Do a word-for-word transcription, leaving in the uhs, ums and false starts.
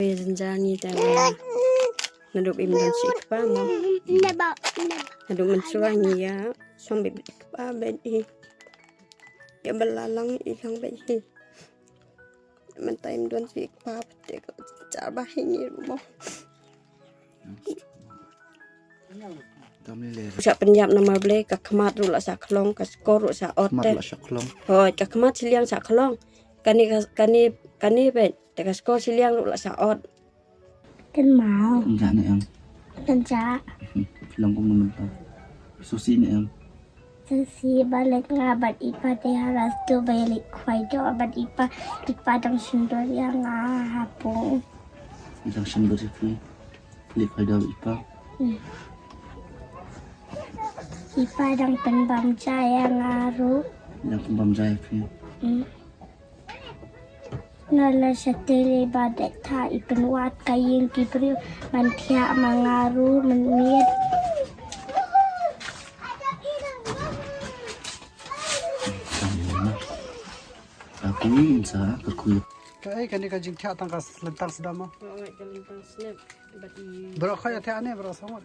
Jynjar ngi te naduh im don shi kpa mo. Naduh mynshuwa ngi ïa shong bad i kpa bad i. Ïa ba la lang i lang bad i. Mynta im don shi kpa te ka jynjar ba hi ngi ruh mo. Sa pynïap namar balei ka khmat ruh la sa khlong, ka skor ruh sa ot. Khmat te la sa khlong. Hooid, ka khmat shiliang sa khlong. Kane ka, kane, kane bad te ka skor shiliang ruh la sa ot. Kan mau. Kan ja ne em. Kan ja. Phi long kum mynta. Susi ne em. Susi ba lek nga bad i pa te ha rastu ba lek khwai doh bad i pa, i pa dang shyndur ïa nga ha pung. I dang shyndur ïa phi. Lek khwai doh i pa. Hmm. I pa dang pynbam ja ïa nga ruh. Dang pynbam ja ïa phi. Hmm. Nga la shatei ba dei ta i pynwad ka ïing ki briew ban thiah ma nga ruh mynmiet. Aku ni insa aku. Ka ai kane ka jingthiah tang ka lentang sdam ma. Ka lentang snap. Bro kha ïa thiah ne bro sangot.